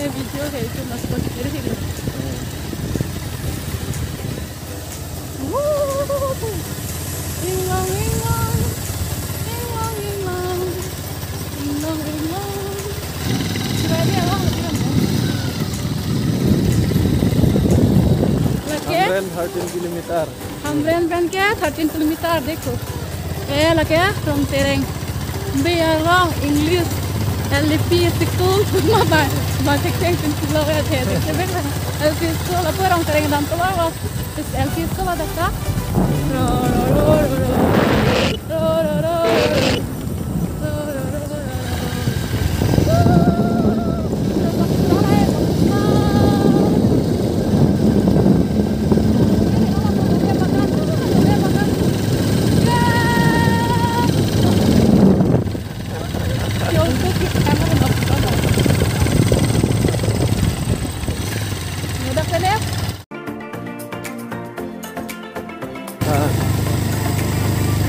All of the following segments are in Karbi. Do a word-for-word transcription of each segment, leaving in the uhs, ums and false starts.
Video kayak itu mas kau kira gitu. Wuh. Ing long, ing long. Ing long, ing long. Ing long, ing long. Sudah dia lah, dia mau. Lake? Hamren thirteen kilometer. Hamren pen ke thirteen kilometer dekho. Eh, lake Rongtereng. Be arong English L P school ma ba, ba tek tek pin silo ya the. Tek tek L P school apo Rongtereng dam to ba. Is L P school ada ka? Ro, ro, ro, ro, ro. Ro, ro, ro, ro, ro.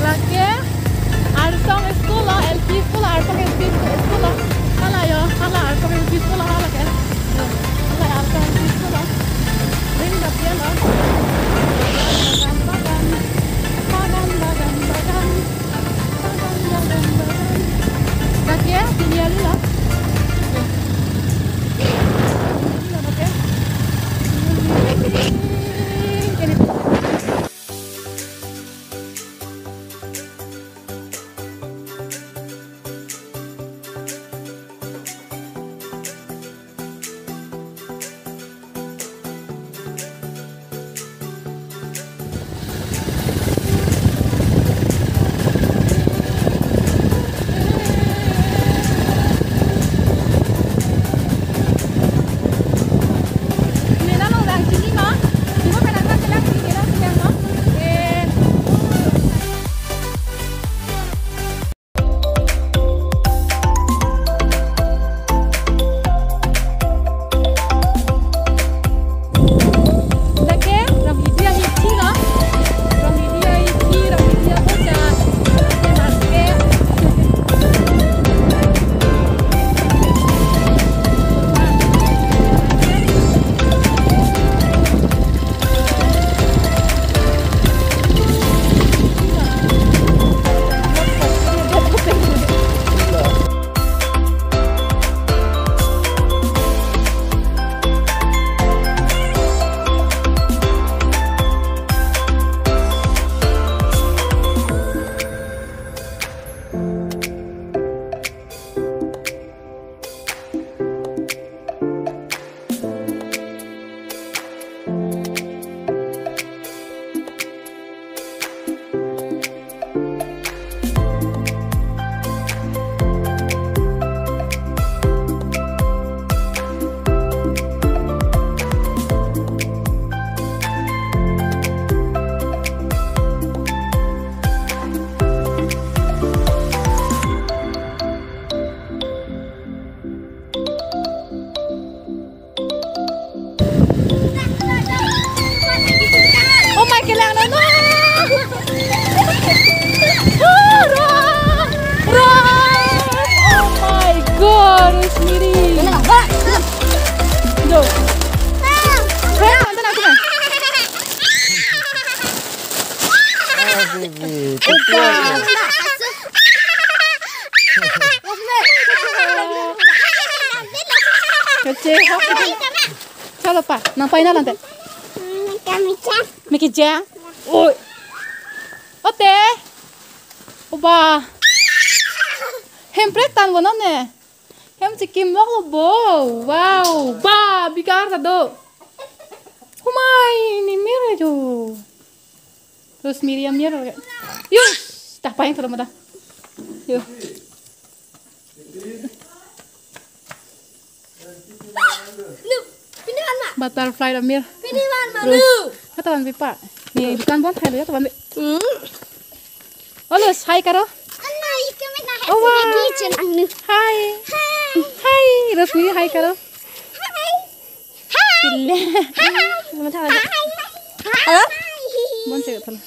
Lake Arsong school lo, L P school lo, Arsong L P school lo. Hala yo, hala Arsong L P school lo, hala ke. Hala Arsong L P school lo. Ring dap dia lo. Bagan, bagan, bagan, bagan, bagan. Bagan, bagan, bagan. Lake, sini aja lo. Oke. Ini. Lake, ram idi ahithi lo. Ram idi ahithi, ram idi abocha. Lake maske. Oh my, kelang na no. Ah, Ram! Ram! Oh my God, Rosmiri. Kelang, Mbak. Do. Ram, ante na, ante na. Ah, baby. Opa. Kece, hap. Chalo pa, nang pai na lante. Kami cak. Miki ja. Oi. Ote. Oba. Hemprek tan bonon ne. Hem chikim lok lo bo. Wow. Ba, bikar ta do. Humai, ni mir jo. Terus Miriam mir. Yus, dah paling terus dah. Yuk. Lu, pindah mana? Butterfly amir. Pindah mana, Terus. Lu? Kata wan pipa. Nih, bukan bon, hai, ya, teman. Hmm. Olus, hai karo. Anna, ike mena hai. Oh, wow. Lagi jen angnu. Hai. Hai. Hai, Rosmiri, hai karo. Hai. Hai. Pile. Hai. Teman-teman. Hai. Halo? Bon, cek, teman.